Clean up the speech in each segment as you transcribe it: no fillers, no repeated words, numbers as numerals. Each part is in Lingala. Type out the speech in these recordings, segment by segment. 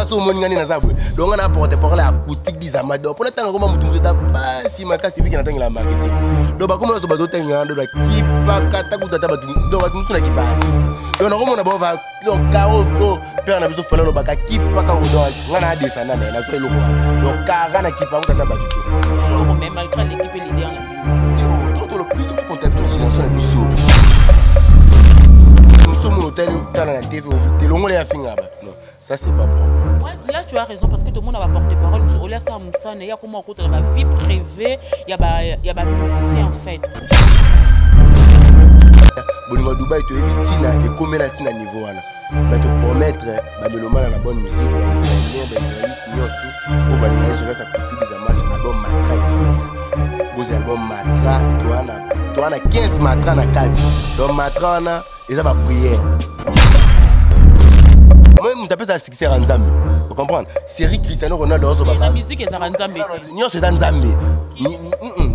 Nga so omoni nga nde naza boye. Donc nga na porte parole ya Acoustique Dizama. Donc mpona tanga koma motu motu eza pasi makasi viki natangela marketing. Donc bakoma nyonso bato otangela ndo bakipaka ta kuta ata bato, donc bato mosusu na kipaka te. Donc nakomona bango va donc caro o père na biso fala alobaka kipaka, donc nga na adescenda na ye, nazwa eloko wana. Donc kara na kipaka kuta ata bato te. Mais malgré l'équipe leader na bino, biso faut contacter na génération na biso. Somo otali tala na TV, telongola ya finga bato, non, ça c'est pas propre. Ouais, là tu as raison, parce que tout le monde a porte-parole olia sa mosana ya koma okota na ba vie privée ya ba musicien en fait. Bolingo Dubai, toyebi ntina ekomela ntina niveau wana, mais topromettre bamelomana na bonne musique, baisraélien, baisraélite nyonso tu oyo balinga Jérès Acoustique Dizamach, album Matra ezoya. Bozwa album Matra, towana 15 matra na kati. Donc matra wana eza baprière. Moi moto apesaka succès ya Nzambe, ocomprendre? Série Cristiano Ronaldo ozo Na musique ezalaka Nzambe te. Nyonso eza Nzambe,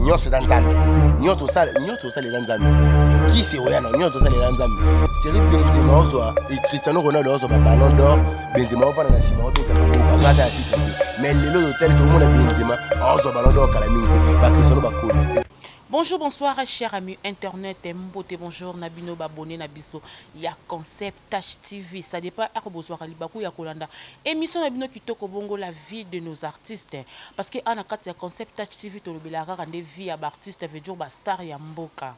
nyonso eza Nzambe, nyonso tosala, nyonso tosala eza Nzambe. Kisi oya na nyonso tosala eza Nzambe. Série Benzema ozwa, Cristiano Ronaldo ozwa baballon d'or, Benzema ofanda na nsima obeta maboko, aza ata ya titre te. Mais lelo totali, tomona Benzema azwa ballon d'or kala mingi te, bacristiano bakoli. Bonjour, bonsoir, chers amis internet. Mbote, bonjour, na bino babonné na biso. Ya Concept Touch TV. Ça dépend à bozwaka libaku ya kolanda. Émission na bino kitoko bongo, la vie de nos artistes. Parce que ana kati ya Concept Touch TV, tolobela kaka nde vie ya ba artiste, veut dire ba star ya mboka.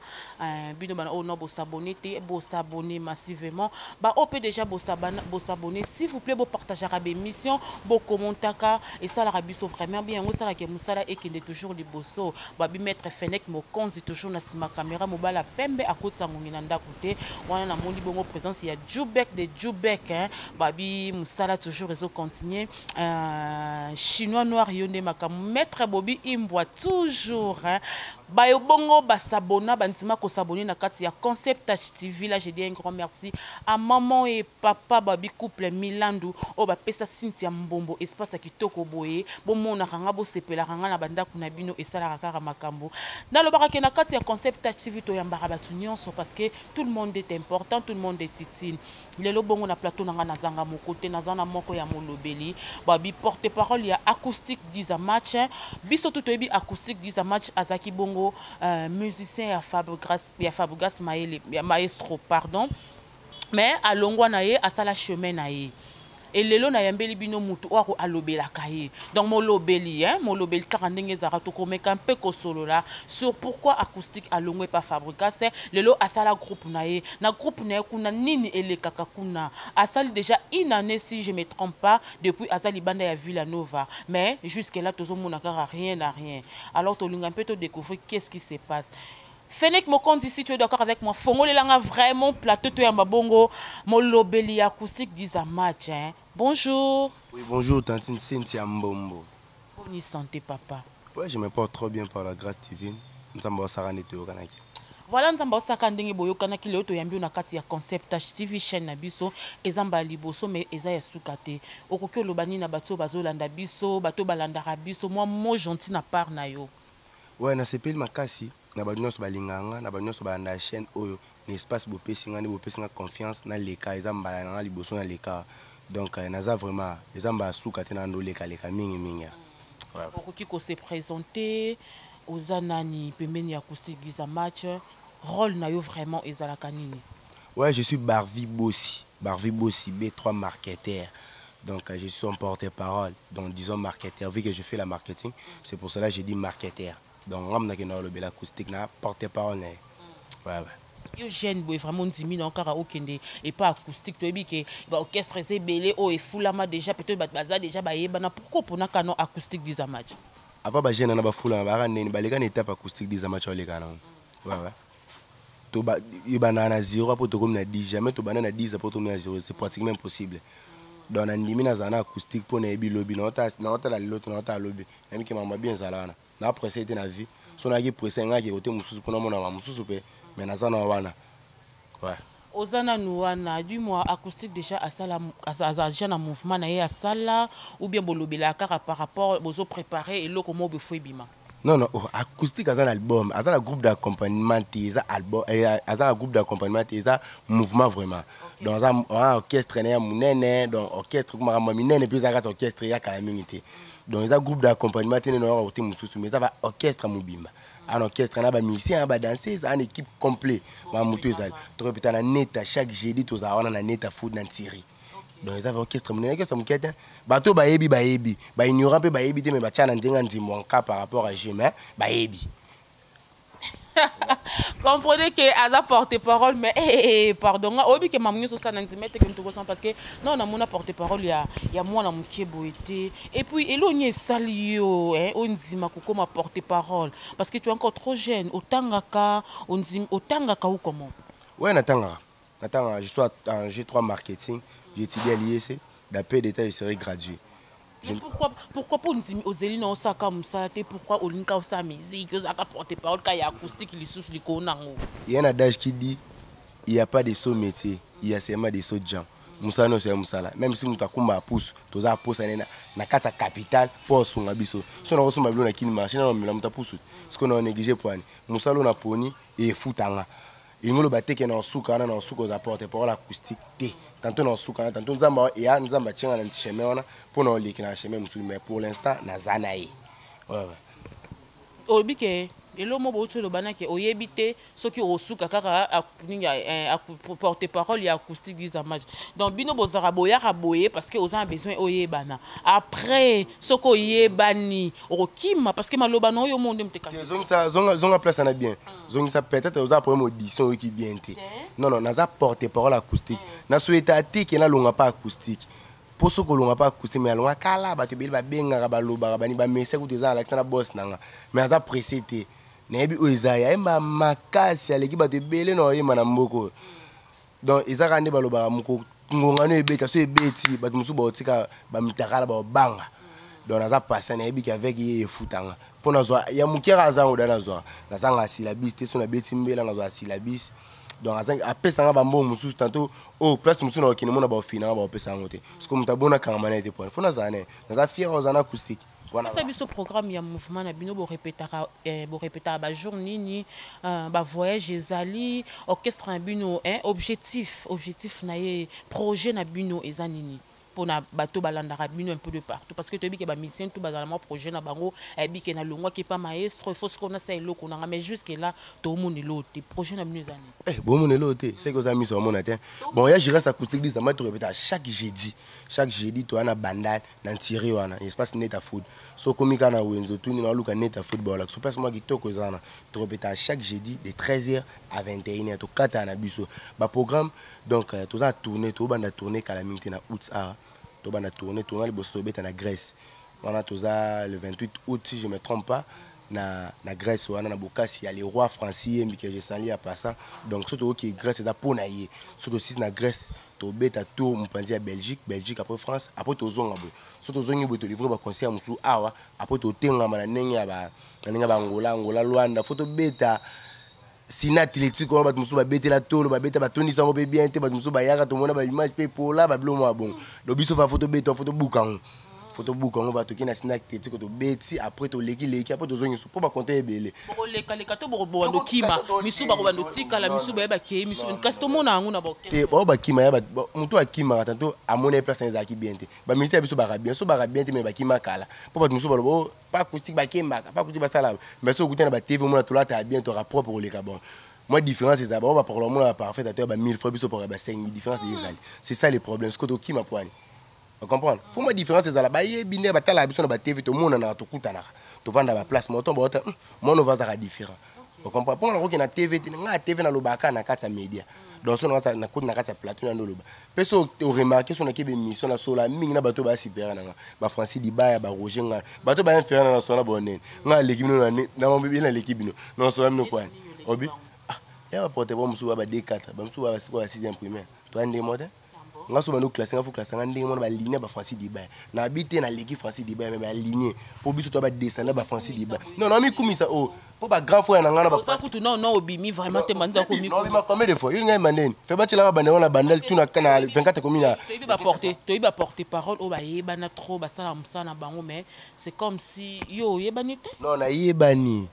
Bino bana oh non, bo s'abonner te, bo s'abonner massivement. Ba op déjà bo s'abonner, s'il vous plaît, bo partager ba émission, bo commentaka et ça la biso vraiment bien, ça la ke musala et kende toujours liboso. Babi maître Fenek Mokonzi toujours na nsima caméra, mobala pembe akotisa ngongi na ndako te. Wana namoni bongo présence ya Jubek de Jubek, hein. Babi mosala toujours ezocontinue. Chinois noir, yo nde makambo. Maître Bobi Imbwa toujours, hein. Bayo bongo basabona, bandima kosabone na kati ya Concept Touch TV. Là je dis un grand merci à maman et papa, babi couple Milandu oyo bapesa Cynthia Mbombo espace ya kitoko boye. Bomonaka nga, bosepelaka nga na bandako na bino, esalaka kaka makambo. Nalobaka ke na kati ya Concept Touch TV toyambaka bato nyonso, parce que tout le monde est important, tout le monde est utile. Lelo bongo na plateau na nga nazanga moko te, naza na moko ya molobeli, babi porte parole ya Acoustique Diza Match. Biso tu toyebi Acoustique Diza Match azalaki bongo musicien ya Fabregas, ya Fabregas Maele, ya maestro, pardon. Mais alongwa na ye, asala chemin na ye. Elelo nayambeli bino mutu oyo alobelaka ye, donc molobeli, hein, molobeli kaka ndenge ezalaka. Tokomeka mpe kosolola sur pourquoi Acoustique alongwe pa Fabregas, lelo asala groupe na ye. Na groupe na ye kuna nini elekaka kuna? Asali déjà une année, si je me trompe pas, depuis aza libanda ya Villa Nova, mais jusque là tozomona kaka rien na rien. Alors tolinga mpe todécouvrir qu'est-ce qui se passe. Fenek Mokonzi, si tu es d'accord avec moi, fongolelanga vraiment plateau toyamba bongo molobeli Acoustique Diza Match, hein. Bonjour. Oui, bonjour, tantine Cynthia Mbombo. Bonne santé, papa? Ouais, je me porte trop bien par la grâce divine. Nzambe osaka nde toyokanaki. Voilà, Nzambe osaka ndenge boyokanaki. Lelo toyambi yo na kati ya Concept Touch TV, chaîne na biso. Eza mbala liboso, mais eza ya suka te. Okoki oloba nini na bato oyo bazolanda biso, bato oyo balandaka biso, mwa mot gentil na part na yo? Ouais, nasepeli makasi na bato nyonso balingaka nga, na bato nyonso balanda chaîne oyo, na espace bopesi nga nde bopesi nga confiance naleka. Eza mbala na nga liboso naleka, donc naza vraiment, eza mbala suka te na ndo olekaleka mingimingi, ouais. Okoki kose présenter, oza nani pembeni ya Acoustique Giza Match? Rôle na yo vraiment ezalaka nini? Ouais, je suis Barvi Bossi, Barvi Bossi B3 marketeur. Donc je suis son porte-parole, donc disons marketeur, vu que je fais la marketing, c'est pour cela que j'ai dit marketeur. Donc ngam nakenda kolobela Acoustique na porte-parole na ye, ouais. Yo jeune boye, vraiment ndimi na kaka okende epa Acoustique. Toyebi ke baorchestre eza ebele oyo efulama déjà, peut-être bato baza déjà bayebana. Pourquoi oponaka no Acoustique Diza Match? Avant bajeune wana bafulama, baka ndeni baleka na étape Acoustique Diza Match oleka nango, ouais. Ebandaka na 0 apo tokomi na 10. Jamais tobanda na 10 apo tokomi na 0, c'est pratiquement impossible. Donc nandimi nazala na Acoustique mpo nayebi lobi, naotala lelo te, naotala lobi. Nayebi ke makambo bien ezala wana. Na presse te na vie, so nayaki presse ngaki kote mosusu mpona mona mosusu mpe, mais naza na wana, ouais. Oza nanu wana. Du mois Acoustique déjà asala, aza déjà na mouvement na ye asala, ou bien bolobelaka kaka par rapport bozopréparer eloko moko befo ebima? Non, non, oh, acoustique aza na album, aza na groupe d'accompagnement te, eza album, eh, aza na groupe d'accompagnement te, eza mouvement vraiment. Donc aza un orchestre na ya monene, donc orchestre makambo ya minene mpe eza kati orchestre ya kala mingi te. Donc eza groupe d'accompagnement te nene oyoka kote mosusu, mais eza ba orchestre mobimba. Un orchestre na ba musicien, ba danseuse, un équipe complet. Ba moto ezali. Torepeta na neta chaque jeudi, tozala wana na Neta Food na Ntiri. Donc eza orchestre monene, orchestre moke te. Bato bayebi, bayebi, baignorant mpe bayebi te, mais batya na ndenge ya ndimbo nka par rapport à jeu, mais bayebi. Comprenez que aza porte-parole, mais eh, eh, eh, pardon, nga oyebi ke mamu nyonso osala na ndima ete ke moto kosana, parce que non, namona porte-parole ya mwana moke boye te. Et puis eloko nini esali yo, eh, ondima kokóma porte-parole? Parce que tu es encore trop jeune. Otangaka, otangaka ou comment? Ouais, natangaka, natangaka. Je suis en G3 marketing, j'étudie à l'IEC. Dans peu d'état, je serai gradué. Mais pourquoi mpo ndimi ozeli na osaka mosala te? Pourquoi olingi osala musique, ozalaka porte-parole ka ya acoustique lisusu likolo nango? Il y a un adage qui dit: il n'y a pas de sot métier, il y a seulement des sots gens. Mosala nyonso ya mosala, même si moto akumba apusu, toza aposa ne na kati ya capitale mpo osunga biso. So nakosomba bilo na Kini marché, na omela moto apusu, sikoyo na onéglige poani mosala oyo naponi efutanga. Elingi oloba te ke na osuka wana, na osuka oza porte parole acoustique te. Tantôt na osuka wana, tantôt Nzambe eya, Nzambe atienga na chemin wana mpo na oleki na chemin mosusu, mais pour l'instant naza na ye. Ouais. Olobi ke eloko mo bouti oloba nake oyebi te soki osuka kaka nini, porte parole ya acoustique Dizamage. Donc bino bozalaka boyaka boye parce que oza na besoin oyebana. Après, soki oyebani, okokima, parce que maloba na oyo mo nde moteka. Zongisa, zonga place na bien, zongisa. Peut-être oza problème audition, oyoki bien te. Non, non, naza porte parole acoustique. Nasouhaita te ke nalonga pa acoustique, mpo soki olonga mpa acoustique, mais alonga kala. Bato ebele babengaka, balobaka, bani bamesa kutu eza alakisa na boss nanga, mais aza pressé te. Nayebi oyo eza ye, ayemba makasi, aleki bato ebele na oyemba na mboka oyo. Donc eza kaka nde balobaka moko ngongano ebeta, so ebeti, bato mosusu baotika bamitakala, baobanga. Donc naza patient, nayebi ke avec ye efutanga mpo nazwa ya mokiaka azango da nazwa, nazanga syllabus te. So nabeti mbela, nazwa syllabus. Donc apesanga bambongo mosusu tantôt oyo place mosusu na okende mona baofinanga, baopesa yango te. Parce que moto abona kangama na ye te, point. Fo nazala ne, naza fier ozala na acoustique. Pesa biso programme ya mouvement na bino. Borepetaka, borepetaka bajour nini? Bavoyage ezali orchestre na bino, objectif na ye, projet na bino eza nini mpona bato balandaka bino un peu de partout? Parce que toyebi ke bamusicien tout bazala mwa projet na bango. Ayebi ke nalongwaki epa maestro, il faut sikoyo nasala eloko nanga, mais jusque là toomona eloko te. Projet na bino eza nini? Eh, bomona eloko te, seke oza miso bamona te. Bon, ya Gires acoustique Dizama, torepeta chaque jeudi. Chaque jeudi toya na Bandal na Ntiri wana, espace Neta Food. So okomi kaka na wenze, otuni na oluka Neta Food, baolakisa place mwa kitoko eza wana. Torepeta chaque jeudi de 13h à 21h, tokataka na biso baprogramme. Donc toza na tournée, tobanda tournée kala mingi te na août awa. Tobanda tournée, tournée liboso tobeta na Grèce wana, toza le 28 août si je me trompe pas, na Grèce wana na bokasi ya le roi Francis Yembi, que je salue en passant. Donc so tokoki Grèce, eza mpo na ye. So tosisi na Grèce, tobeta tour mopanzi ya Belgique, Belgique après France, après tozonga boye. So tozongi boye, tolivre baconcert mosusu awa, après totengama na ndenge ya baangola, Angola, Lwanda. Fo tobeta sina athlétique wana, bato mosusu babetela tolo, babeta, batondisa yango mpe bien te. Bato mosusu bayaka, tomona baimage mpe pola babilo mwa bongo. Donc biso fa fo tobeta, fo tobuka yango, fo tobuka yango. Bato toki na sina athlétique, tobeti, après tolekileki, après tozongi so mpo bakonte ebele. Bokolekaleka to bokobanda okima? Misu bakobanda otikala, misu baye bakei, misu kasi tomona yango na te. Bao bakima ya moto akimaka tanto amoni ye place ezalaki bien te. Baministre ya biso baka bien, so baka bien te, mais bakima kala mpo bato mosusu baloba: "Oh, pa acoustique bakembaka, pa acoustique basala." Mais so okuti na baTV, omona tolata bien, toka propre koleka. Bon, moi différence ezala bango bapakola, omona baparfait ata ya ba 1000 fois, biso pakola ba 5000. Différence de ezali, c'est ça le problème. Sikoyo tokima poani, ocomprendre? Fo mwa différence ezala. Bayebi nde batalaka biso na baTV, tomonanaka, tokutanaka, tovanda baplace moto baota mwana ova azalaka différent, ocomprendre? Mpo nakoki na TV te, ngai ya TV nalobaka na kati ya média. Donc so nakoti na kati ya plateau, nando oloba mpe so oremarke, so nakei bémission, nasola mingi na bato baya supérieur na nga, baFrancis Dibaya, baRoger, ngai bato baya inférieur na nasola bonene. Ngai aleki bino na naleki bino, nasola bino kwani obi ya baporte bo mosusu ba ba D4, bamosusu ba basikoyo ba 6e primaire, toya ndenge moko te. Nga so bando classe, nga fo classe nga ndenge mona baligne ba Francis Dibaya. Nabi te naleki Francis Dibaya, mais baligne mpo biso toya badescendant ba Francis Dibaya. Non, na mikumisa o. Mpo bagrand frère na ngai na oza kutu non non, obimi vraiment te, banda komi. Obima combien de fois? Yo ngai mandeni fe batielaka bandeko na bandel tu na 24 komi na Toyebi baporte parole oyo bayebana trop, basala mosala na bango, mais c'est comme si yo oyebani te. Non, nayebani.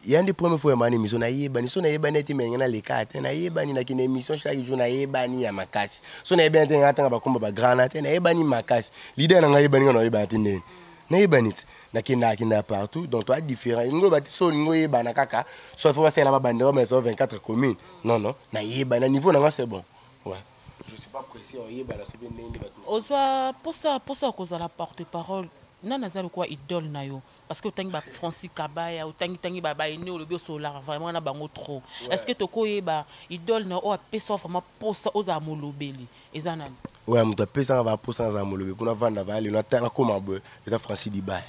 Ya nde première fois ya mana émission, nayebani. So nayebani ete menge naleka te. Nayebani, nakende émission chaque jour, nayebani ya makasi. So nayebani te, ngai tanga bakomba bagrand na te. Nayebani makasi, leader na ngai yebani, ngai nayebana te. Ndeni nayebani te, nakendaka kendaka partout. Donc toa différent. Elingi oloba te so olingi oyebana kaka so faut basalela babandero, mais so 24 commune, non non, nayebani na niveau na nga, c'est bon. Ouais, je suis pas pressé oyebana so mpe ndenge bato. Ozwa posa ya kozala porte parole, nani aza lokola idole na yo? Parce que otangi bafrancis Kabaya, otangi-tangi baene, olobi osololaka vraiment na bango trop. Est ce que tokoyeba idole na oyo apesa vraiment posa ozala molobeli eza nani? Oyo moto apesanga baposa nazala molobi mpona vanda valelo nakóma boye eza Francis Dibaya.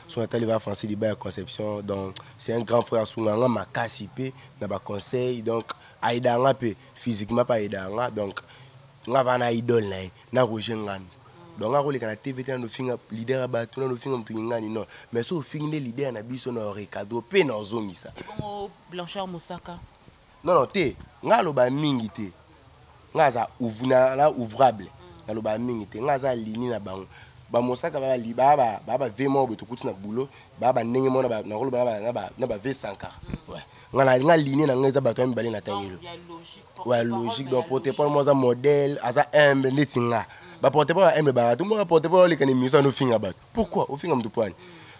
So natali va Francis Dibaya Conception, donc c'est un grand frère, asunganga makasi mpe na baconseil, donc aidanga mpe physiquement mpe aidanga. Donc nga va na idole na ye na Roger Ngandu. Donc nga koleka na TV te, nano ofinga leader ya bato, nano ofinga moto ngani, non. Mais so ofingi nde leader na biso, na recadre mpe na ozongisa. Ebongo Blanchard Mosaka? Non non, te, nga aloba mingi te. Nga aza na ouvrable, naloba mingi te. Nga aza lini na bango bamosaka, baa bave moko boye, tokuti na boulot, baa bandenge moko nakoloba na bave Sankara. Nga ligne na ngai eza bato ya mibale na tangelo. Ouais, logique. Donc porte parole mo aza modèle, aza humble ndeti nga. Baporte parole ya humble baka to moko porte parole oleka na émission ano ofinga bato. Pourquoi ofinga moto? Poani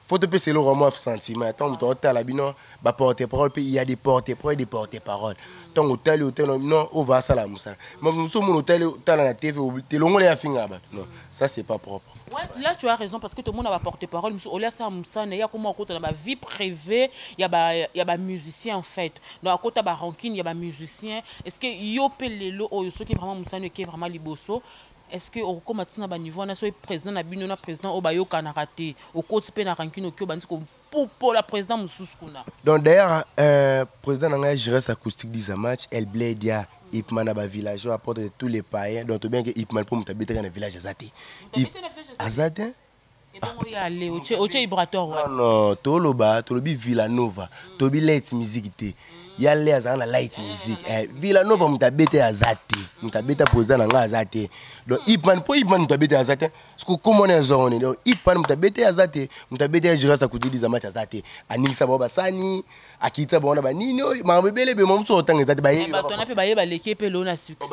faut topesa eloko mwa sentiment ntango moto aotala bino. Baporte parole mpe, il y a des porte parole, des porte parole. Ntango otali, otali, non, ova asala mosala. Mosu omona otali, otala na TV, telongoli ya finga bato, non, ça c'est pas propre. Ouais, là tu as raison, parce que tout le monde a porte-parole, olia sa musana ya comment akota na ba vie privée ya ba musicien en fait. Donc akota ba rancune ya ba musicien. Est-ce que yo pe lelo oyo soki vraiment musana ke vraiment liboso, est-ce que okoma tina ba niveau na so président na bino na président oyo bayokanaka te, okoti pe na rancune, oki obandi ko pupola président mosusu kuna? Donc d'ailleurs, président na ngai Jires Acoustique disa match El Bledia Ipman na bavillageois, apporte de tous les païens. Donc tobengi ke Ipman mpo moto abetaka na village aza te, aza te. Ebongo ye ale otie vibrator? Non non, toloba, tolobi Villanova, tolobi light music te. Ya le azalaka na light music. Villanova, moto abete aza te, moto abeta président na ngai aza te. Donc Ipman, mpo Ipman moto abete aza te. Siko komona ezwa wana. Donc Ipman moto abete aza te, moto abete ya Jires Akuti diza match aza te. Aningisa bango basani, akitisa bango na banini oyo makambo ebele ebele mosusu otanga eza te. Bayebi. Bato wana mpe bayeba leki mpe lelo na succès.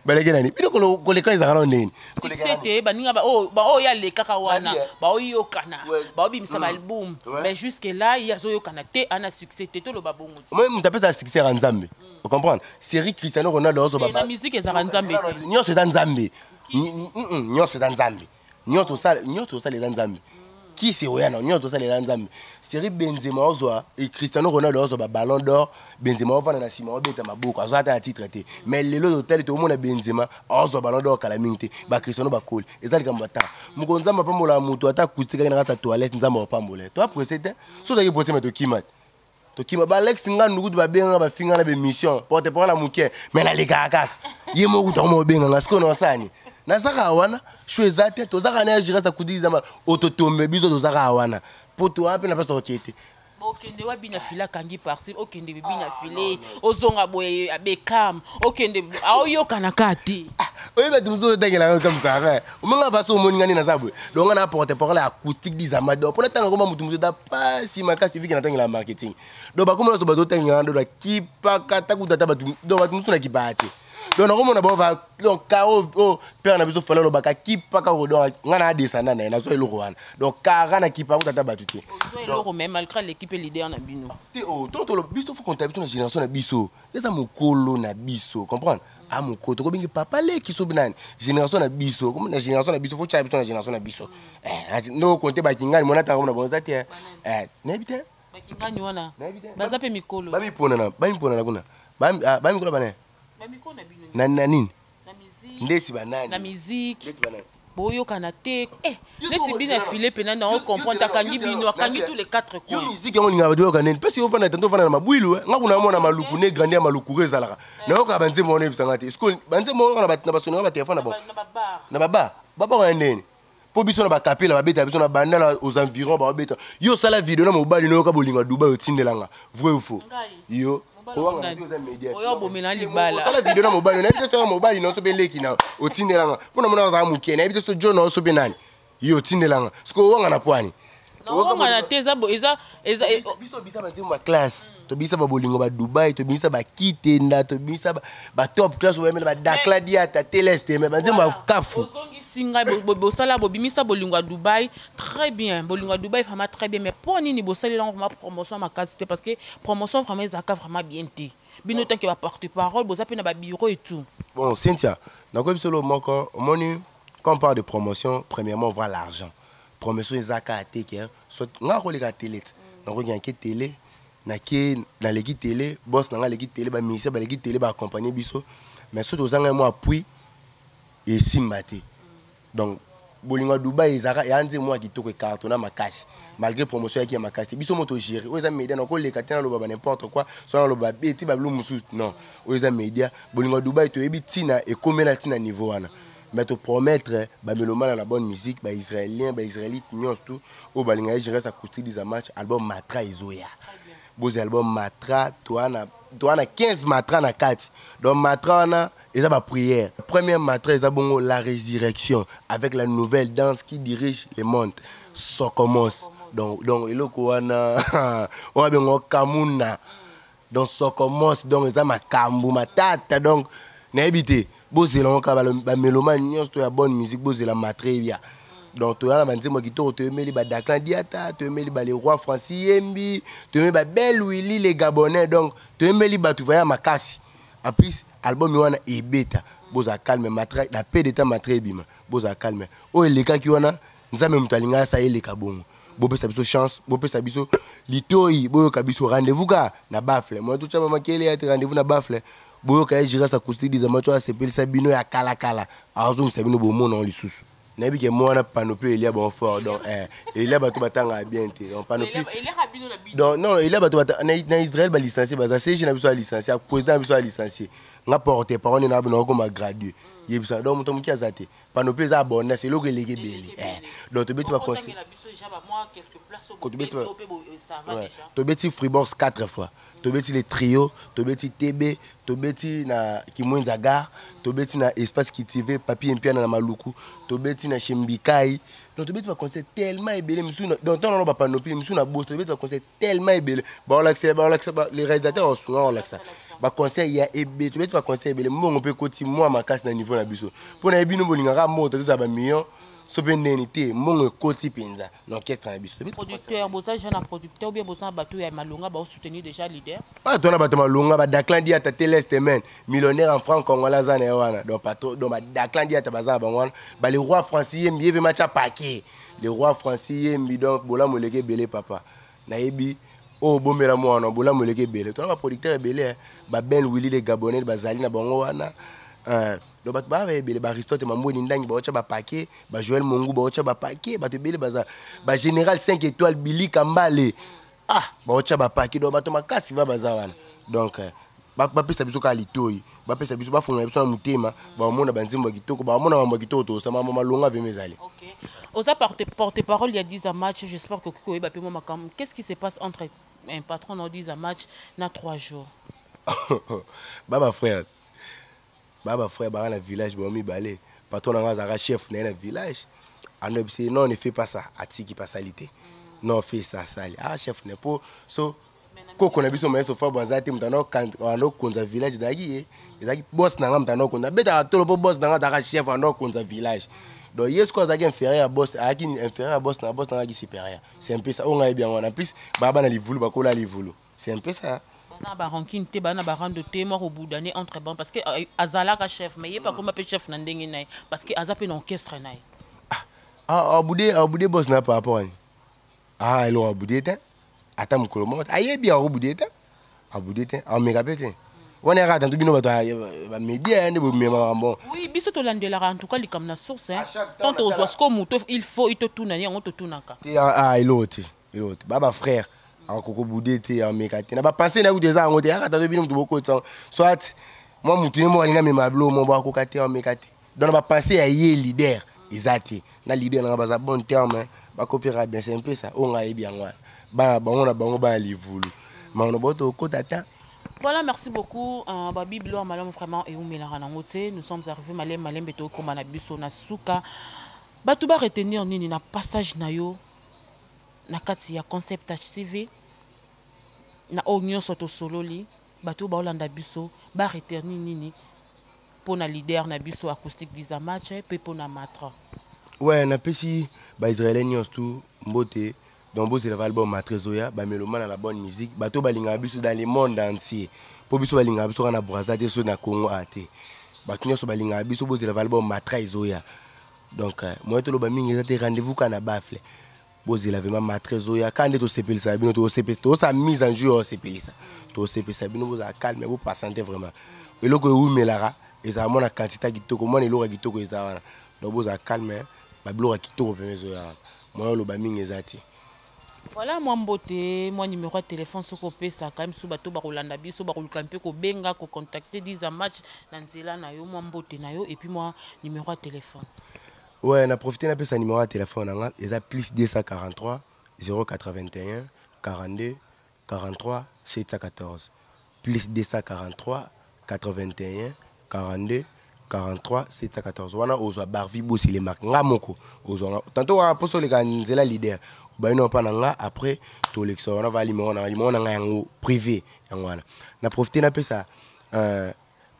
Baleki nani? Bino koleka ezalaka nano ndeni? Succès te, baninga baoyo alekaka wana baoyokana, baobimisa baalbum, mais jusque là ye azoyokana te, ana succès te, toloba bongo te. Moto apesaka succès yaka Nzambe, ocomprendre? Série Cristiano Ronaldo azoba. Na musique ezalaka Nzambe te? Nyonso eza Nzambe, nyonso eza Nzambe, nyonso tosala eza Nzambe. Kisi oya na nyonso tosala eza Nzambe. Série Benzema ozwa e Cristiano Ronaldo ozwa baballon d'or, Benzema ovanda na nsima obeta maboko, azwa ata na titre te. Mais lelo totali, tokomona Benzema azwa ballon d'or kala mingi te. Bacristiano bakoli, eza likambo ata moko. Nzambe apambolaka moto, ata acoustique na kati ya toilette, Nzambe apambola. To apresse te, so ozalaki presse me tokima te, tokima. Baalex Ngandu kutu babenganga, bafinga na bémission porte parole ya moke, mais nalekaka kaka ye moko kutu akoma obenganga. Sikoyo na osani nazaka wana sho eza te, tozaka na Jires Akudizama ototombe biso, tozaka wana po towana mpe na place okie te. Okende wa bina file, akangi parti, okende bina file, ozonga boye, abekam okende aoyokana kaka te. Oyebi bato mosusu otangelaka comme ça, omonga baso omoni ngani naza boye. Donc nga na porte parole acoustique dizama. Donc mpona ntanga koma motu mosusu eza pasi makasi, vike natangela marketing. Donc bakoma nyonso bato otangela ndo nakipaka ta kuta ata bato. Donc bato mosusu nakipaka te. Donc nakomona bango va, donc karo oyo père na biso Fala olobaka kipaka ko. Donc nga na adescenda na ye, nazwa eloko wana. Donc kara nakipaka kuta ata bato te. Ozwa eloko, mais malgré l'équipe leader na bino. Te, o to tolo biso faut compter biso na génération na biso, eza mokolo na biso, comprendre? A mokolo tokobengi papa leki so nani génération na biso. Comme na génération na biso, faut tya biso na génération na biso. No compter bakingani mona tanga mona bonza te, nayebi te. Bakingani wana baza mpe mikolo. Bamiponana kuna, bamikolo bana. Bamikolo na bino. Na nini? Na musique. Ndeti banani? Na musique. Ndeti banani? Boyokana te, neti bino afile mpena na ocomprendre, akangi bino, akangi tous les quatre Yo coins. Musique yango olingaka bato bayoka nini? Mpesi ofanda tante, ofanda na mabwilu. Nga kuna mona maluku ne grandi ya malukuru ezalaka, nayoka banzembo wana, oyebisanga te. Siko banzembo oyoka na basonaka batelefone na bango. Na babar. Na babar, babar wana ndeni. Mpo biso na bakapela babeta biso na bandala aux environs babeta. Yo osala video na mobali noyoka bolingo ya Dubai, otindelanga vrai ou faux? Yo osala video na mobali, nayebi te soki mobali na so mpe leki na otindelanga mpo na mona azala moke, nayebi te so jo na so mpe nani yo otindelanga. Sikoyo owanga na pwani. Nawangana te, eza Biso bisa banzembo baclasse, tobimisa babolingo badubai, tobimisa bakitenda, tobimisa batop classe, oyemela badakla diata teleste, me banzembo bakafu. Ozongisi ngai. Bosala, bobimisa bolingo ya Dubai, très bien. Bolingo ya Dubai, vraiment très bien, mais mpo nini bosalela yango vraiment promotion makasi te? Parce que promotion vraiment ezalaka vraiment bien te. Bino tant que baporte parole, boza mpe na babureau et tout. Bon, Cynthia, nakoyebi solo moko. Omoni, quand on parle de promotion, premièrement on voit l'argent. Promotion eza kaka te ke soit nga koleka télé ti nakoki nake télé, nake naleki télé, boss na nga aleki télé, bamusicien baleki télé, baaccompagne biso, mais soki tozanga mwa appui, esimba te. Donc bolingo ya Dubai ezalaka ya nzembo mwa kitoko, ecartonna makasi malgré promotion yaki ya makasi te. Biso mo togérer oyo eza média, nakoleka te naloba ba n'importe quoi, so naloba beti babilo mosusu. Non, oyo eza média. Bolingo ya Dubai, toyebi ntina ekomela ntina niveau wana, mais topromettre bamélomane na bonne musique, baisraélien, baisraélite nyonso tu oyo balingaka Gérès Acoustique Diza Match, album Matra ezoya. Bozela album Matra, toa na 15 matra na kati. Donc matra wana eza baprière. Première matra eza bongo la résurrection avec la nouvelle danse qui dirige le monde, Sokomos. Donc eloko wana oyo abengo Kamuna, donc Sokomos, donc eza makambo matata. Donc nayebi te, bozela ngo kaka, bamélomane nyonso to ya bonne musique, bozela matra ebia. Donc toya na banzembo ya kitoko, toyemeli badaklan diata, toyemeli bale roi Francis Yembi, toyemeli babel Willi les Gabonais. Donc toyembeli bato vaya makasi. En plus album wana ebeta, bozala calme. Matra na peu de temps, matra ebima, bozala calme. Oyo elekaki wana, Nzambe moto alinga asa eleka bongo. Bopesa biso chance, bopesa biso litoi, boyoka biso. Rendez-vous kaka na bafle moya, totya bamakele ya te. Rendez-vous na bafle, boyoka ye Giras Acoustique Dizama to asepelisa bino ya kalakala, azongisa bino bomona lisusu. Nayebi ke mwana panoplie elia bon fort. Donc elia bato batangaka bien te. Donc panoplie, donc non, elia bato na Israël balicencie, baza CG na biso alicencie, président na biso alicencie, nga porte parole na bino akoma gradué, yebisa. Donc moto moki aza te. Panoplie eza abondance, eloko eleki ebele. Donc tobeti baconseil, tobeti Freebox 4 fois, tobeti le trio, tobeti TB, tobeti na Kimwenza gare, tobeti na Espace Cultivé Papi Mpiana na Maluku, tobeti na Shembikai. Donc tobeti baconcert tellement ebele misu. Donc ntango nano bapanoplie misu na boso, tobeti baconcert tellement ebele. Baolakisa, baolakisa, les réalisateurs osunga olakisa baconcert ya ebele. Tobeti baconcert ebele, mbongo mpe ekoti mwa makasi na niveau na biso. Mpo na ye bino bolingaka mbongo, tozala bamillion so mpe ndeni te. Mbongo ekoti mpenza na orchestre na biso. Producteur, boza déjà na producteur ou bien boza na bato ya malonga baosoutenir déjà leader? Bato wana, bato malonga, badaklan diata teleste men millionnaire en franc congolais aza na ye wana. Donc patro, donc badaklan diata baza na bango wana, bale roi Francis Yembi, ye vraiment tya paquet, le roi Francis Yembi. Donc bolamu eleki ebele, papa. Nayebi oyo obombela mwana, bolamu eleki ebele. Tona baproducteur ebele, baben Willi le Gabonais bazali na bango wana. Donc bato baa ebele, baaristote Mambweni Ndangi baotya bapaquet, bajoel Mongu baotya bapaquet, bato ebele baza, bagénéral 5 étoiles Bilika Mbale, ah, baotya bapaquet. Donc bato makasi va baza wana. Donc bapesa biso kaka litoi, bapesa biso, bafungola biso na motema, baomona banzembo ya kitoko, baomona mambo ya kitoko, tosama malonga vema ezali. Oza porte parole ya 10 match, j'espère que okoki koyeba mpe mwa makambo. Qu'est-ce qui se passe entre un patron na 10 match na 3 jours? Ba bafrère, ba bafrère baka na village, bango mibale. Patron na nga azalaka chef na ye na village, anoyebisi: "Non, ne fais pas ça." Atiki, pasali te. "Non, fais ça." Asali. Ah, chef na po so koko na biso mayeso fa aza te. Moto ando okonza village ezalaki ye, ezalaki boss na nga. Moto ando okonza, abetaka tolo mpo boss na nga azalaka chef, ando okonza village. Donc ye sikoyo azalaki inférieur ya boss, ayaki inférieur ya boss na boss na nga, azalaki supérieur. C'est un peu ça oyo ngai yebi yango wana. En plus baya bana livulu, bakola livulu, c'est un peu ça. Bana barancune te, bana barando te, mwa kobudane entre bango, parce que azalaka chef, mais ye mpe akoma mpe chef na ndenge na ye, parce que aza mpe na orchestre na ye. Ah, abude, abude boss na par rapport ani? Ah, eloko abude te, ata mokolo moko ayebi akobude te, abude te, ameka mpe te. Wana yaka tanto bino bato bamédia nde bomemaka bon. Oui, biso tolandelaka en tout cas likambo na source. Tant tozwa sikoyo moto, il faut itotuna yango, totunaka. Te, ah, eloko te, eloko te. Ba bafrère akokobude te, ameka te. Na bapense na kutu eza yango te. Yaka tanto bino moto bokotisa, soit mwa motu ye moko alingi amema bilo mo bo, akoka te, ameka te. Donc na bapense ya ye leader. Eza te na leader nanga baza bon terme, bakopera bien, c'est un peu ça. Oyo ngai ayebi yango wana, bana bango na bango baya livulu makono bao tokota ta. Voilà, merci beaucoup. Babi Bilor Malam, vraiment, et Oumelaka Nangote. Nous sommes arrivés Malem Malem Beto Komana Biso na Suka. Bato ba retenir nini na passage na yo na kati ya Concept HCV na oyo nyonso tosololi, bato baolanda biso ba retenir nini mpo na leader na biso Acoustique Diza Match mpe mpo na Matra? Ouais, napesi baisraélien nyonso tu mbote. Donc bozela album Matra ezoya. Bameloma na la bonne musique, bato balingaka biso dans le monde entier, mpo biso balingaka biso kaka na Braza te, so na Congo a te. Bato nyonso balingaka biso, bozela album Matra ezoya. Donc moyen toloba mingi eza te, rendez-vous kaka na bafle. Bozela vraiment Matra ezoya. Kaka nde tosepelisaka bino, tozosala mise en jour ya osepelisa, tosepelisa bino. Bozala calme, bopasante vraiment. Eloko ewumelaka ezala mwana quantité ya kitoko, mwana eloko ya kitoko eza wana. Donc bozala calme, babiloko ya kitoko vraiment ezoya wana. Moyen oloba mingi eza te. Voilà, mwa mbote, mwa numéro ya téléphone soki opesaka miso, bato bakolanda biso bakoluka mpe kobenga, kocontacte Diza Match na nzela na yo. Mwa mbote na yo et puis mwa numéro ya téléphone. Ouais, na profite napesa numéro ya téléphone na nga, eza plus 243 081 42 43 714, plus 243 81 42 43 714. Wana ozwa Barvi Bosi le marque nga moko, ozwa nga tantôt wana mposo oleka nzela leader obayi na mpa na nga. Après tolekisa wana va numéro na numéro na nga yango privé yango wana. Na profite napesa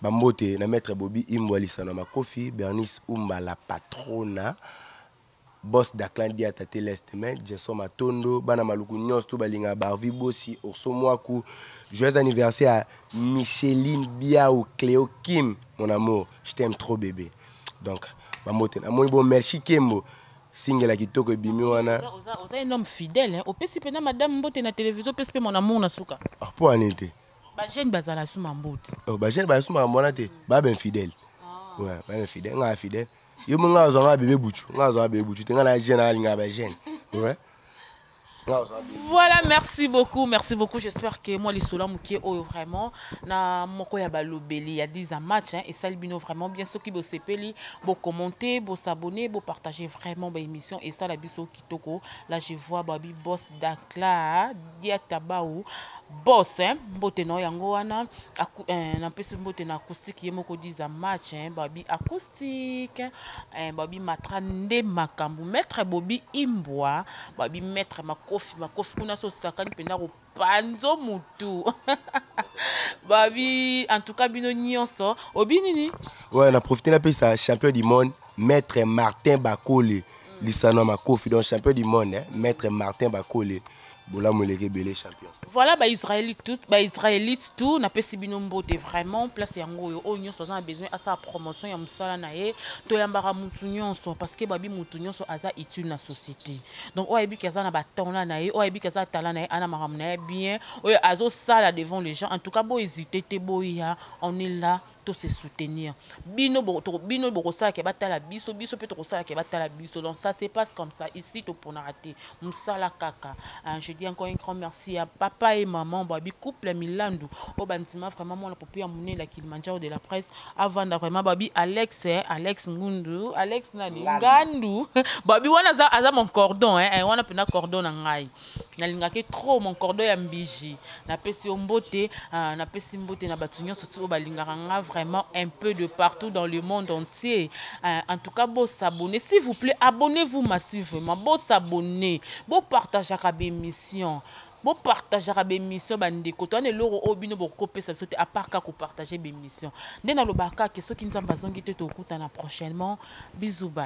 bambote na maître Bobi Imbwa Lisano Makofi, Bernice Umba la patrona, boss d'Aklan Diata te l'estime, Jason Matondo, bana Maluku nyonso to balingaka Barvi Bosi, Orso Mwaku. Joyeux anniversaire à Micheline Biao, Cléo Kim, mon amour, je t'aime trop bébé. Donc bambote namoni bo merci Kembo singela kitoko ebimi wana. Oza un homme fidèle, hein? Opesi mpe na madame mbote na télévision, opesi mpe mon amour na suka. Ah, mpo ani te? Bajeune bazala suma mbote. Oh, bajeune bazala suma mwana te, baa bainfidèle. Ouais, baa infidèle, nga fidèle. Yo mo nga azwanga bébé buchu, nga azwanga bébé buchu te, nga na jeune alingaka bajeune. Ouais. Voilà, merci beaucoup, merci beaucoup. J'espère que moi, les mokie oyo vraiment na moko ya balobeli ya 10 match, hein, et ça bino vraiment bien ceux qui bo sepeli, bo commenter, bo s'abonner, bo partager vraiment ba émission et ça la biso kitoko. Là je vois Babi boss d'Akla, Diatabao, boss, hein, mbote no yango wana na pesi mbote na Acoustique ye moko 10 match, hein, Babi Acoustique, hein, Babi Matra nde makambu, maître Bobi Imbwa, Babi maître Makofi, Makofi kuna so sakani penda ko panzo mutu. Babi en tout cas bino nyonso obi nini? Ouais, na profité na pesa champion du monde maître Martin Bakole Lisano Makofi, donc champion du monde, hein, maître Martin Bakole bolamu eleki ebele, champion. Voilà, baisraélite tout, baisraélite tout, napesi bino mbote vraiment. Place yango oyo, oyo nyonso aza na besoin asala promotion ya mosala na ye, toyambaka mutu nyonso parce que babi mutu nyonso aza utile na société. Donc oyo ayebiki aza na baton na ye, oyo ayebiki aza talent na ye, ana makambo na ye bien, oyo azosala devant les gens, en tout cas bohésite te, boya, on est là to se soutenir. Bino bino bokosalaka batala biso, biso mpe tokosalaka batala biso. Donc ça se passe comme ça ici, toponaka te, mosala kaka. Je dis encore un grand merci à papa et maman babi couple Milandu oyo bandima vraiment mwana popi ya monene ya Kilimanjaro de la presse avanda vraiment. Babi Alex, eh, Alex Ngundu, Alex nani Ngandu, babi wana aza, aza mon cordon, eh, wana mpena cordon na ngai, nalingaki trop mon cordon ya mbiji. Napesi yo mbote, napesi mbote na bato nyonso ti oyo balingaka nga vraiment un peu de partout dans le monde entier. En tout cas bo s'abonner s'il vous plaît, abonnez-vous massivement, bo s'abonner, bo partageaka bémission, bopartageaka bémission. Bandeko, to wana eloko oyo bino bokopesa biso te à part kaka kopartage bémission. Nde nalobaka ke soki Nzambe azongi te, tokutana prochainement. Bisous, bye.